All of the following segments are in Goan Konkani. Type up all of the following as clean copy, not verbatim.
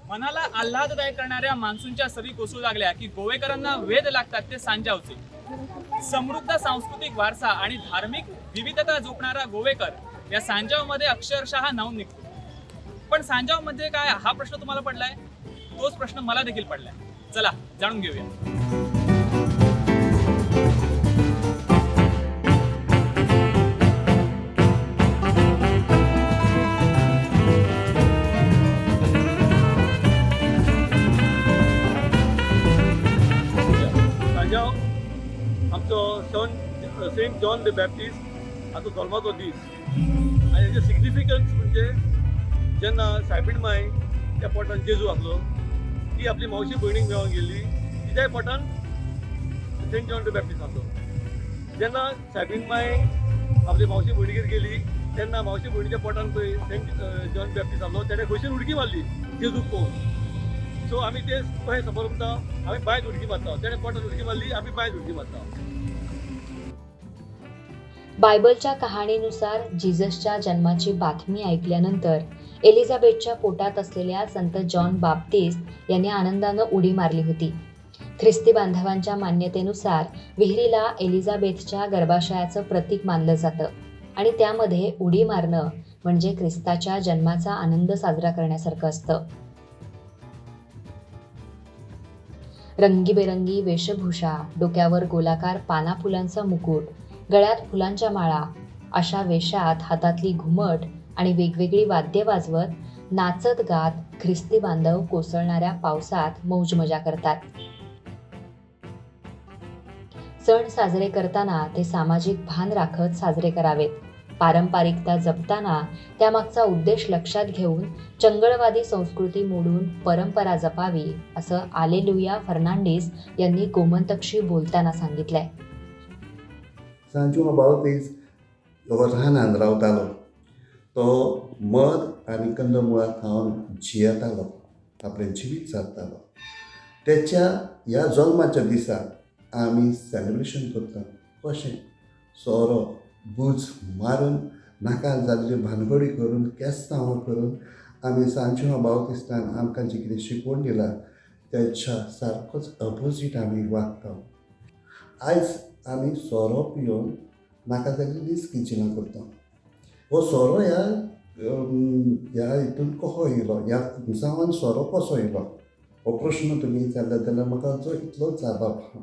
मनाला आल्हाददायक करणाऱ्या मान्सूनच्या सरी कोसळू लागल्या की गोवेकरांना वेध लागतात ते सांजावचे. समृद्ध सांस्कृतिक वारसा आणि धार्मिक विविधता जोपणारा गोवेकर या सांजावमध्ये अक्षरशः नावून निघतो. पण सांजावमध्ये काय हा प्रश्न तुम्हाला पडलाय? तोच प्रश्न मला देखील पडलाय. चला जाणून घेऊया. सांजाव आमचो सन सेंट जॉन the Baptist हाचो जल्माचो दीस आनी हेजे सिग्निफिकन्स म्हणजे जेन्ना सायबीण माय त्या पोटान जेजू आसलो, ती आपली मावशी भयणीक मेळोंक गेल्ली, तिच्याय पोटान सेंट जॉन the Baptist आसलो. जेन्ना सायबीण माय आपली मावशी भयणीगेर गेली तेन्ना मावशी भयणीच्या पोटान पळय सेंट जॉन बॅप्टिस्ट आसलो, तेणें खंयसून उडकी मारली जेजूक पळोवन. सो आमी ते कशें समज म्हणटा, आमी बांयत उडकी मारता, तेणें पोटात उडकी मारली, आमी बांयत उडकी मारता. बायबलच्या कहाणीनुसार जीजसच्या जन्माची बातमी ऐकल्यानंतर एलिझाबेथच्या पोटात असलेल्या संत जॉन बाप्तिस्त यांनी आनंदानं उडी मारली होती. ख्रिस्ती बांधवांच्या मान्यतेनुसार विहिरीला एलिझाबेथच्या गर्भाशयाचं प्रतीक मानलं जातं आणि त्यामध्ये उडी मारणं म्हणजे ख्रिस्ताच्या जन्माचा आनंद साजरा करण्यासारखं असतं. रंगीबेरंगी वेशभूषा, डोक्यावर गोलाकार पाना फुलांचा मुकुट, गळ्यात फुलांच्या माळा अशा वेशात हातातली घुमट आणि वेगवेगळी वाद्ये वाजवत नाचत गात ख्रिस्ती बांधव कोसळणाऱ्या पावसात मौजमजा करतात. सण साजरे करताना ते सामाजिक भान राखत साजरे करावेत. पारंपरिकता जपताना त्यामागचा उद्देश लक्षात घेऊन चंगळवादी संस्कृती मोडून परंपरा जपावी, असं आलेलुया फर्नांडिस यांनी गोमंतकशी बोलताना सांगितलंय. सांजू बावतीस हो रानान रावतालो, तो मद आनी कंदमुळां खावन जियेतालो, आपलें जिवीत सारतालो. तेच्या ह्या जल्माच्या दिसा आमी सेलिब्रेशन करता. कशें? सोरो बुज मारून, नाका जाल्ल्यो भानगडी करून, केस्तांवां करून आमी सांजू बावतिस्तान आमकां जी कितें शिकवण दिला तेच्या सारकोच अपोजीट आमी वागता. आयज आमी सोरो पिवन नाका जाल्ली रिस्क करता. हो सोरो ह्या ह्या हितून कसो येयलो, ह्या पुनसांवान सोरो कसो येयलो, हो प्रश्न तुमी विचारला जाल्यार म्हाका जो इतलोच जाप आहा.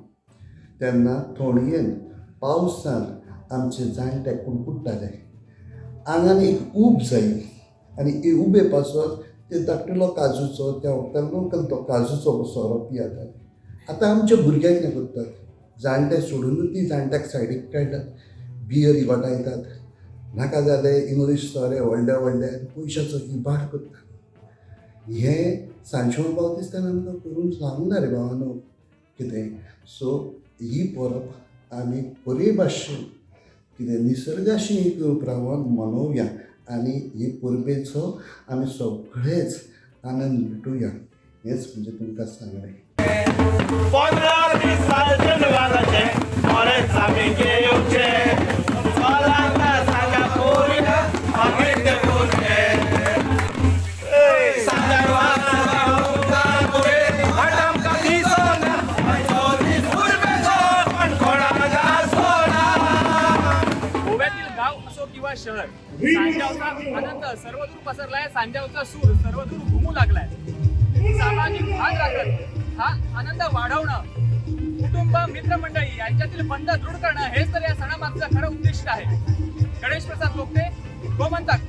तेन्ना थोणयेन पावसान आमचे जाणटे कुडकुडटाले, आंगान एक ऊब जायी आनी ही उबे पासत ते धाकटुलो काजूचो त्या वखदान लोकल तो काजूचो सोरो पियेताले. आतां आमच्या भुरग्यांक कितें करतात, जाणटे सोडुनूच ती जाणट्याक सायडीक काडटात, बियर वाटायतात, नाका जाले इंग्लीश सोरे व्हडले व्हडले आनी पयशाचो इबाड करतात. हें सांजवेळ बावतिस्तान आमकां करून सांगूंक ना रे भावानो कितें. सो ही परब आमी बरे भाशेन कितें निसर्गाशी एक रावन मनोवया आनी ही परबेचो आमी सगळेच आनंद लुटुया, हेंच म्हणजे तुमकां सांगणें. 15 दिसां जल्माचे मोरेच आमी घेवचे, चोलांका सांगा पोरया मागीर ते पोरचे. गोव्यातील गाव असो किंवा शहर, सांजावचा आनंद सर्वदूर पसरलाय. सांजावचा सूर सर्वदूर घुमू लागलाय. सामाजिक भान राखत हा आनंद वाढवणं, कुटुंब मित्रमंडळी यांच्यातील बंध दृढ करणं हेच तर या सणामागचं खरं उद्दिष्ट आहे. गणेश प्रसाद लोकटे, गोमंतक.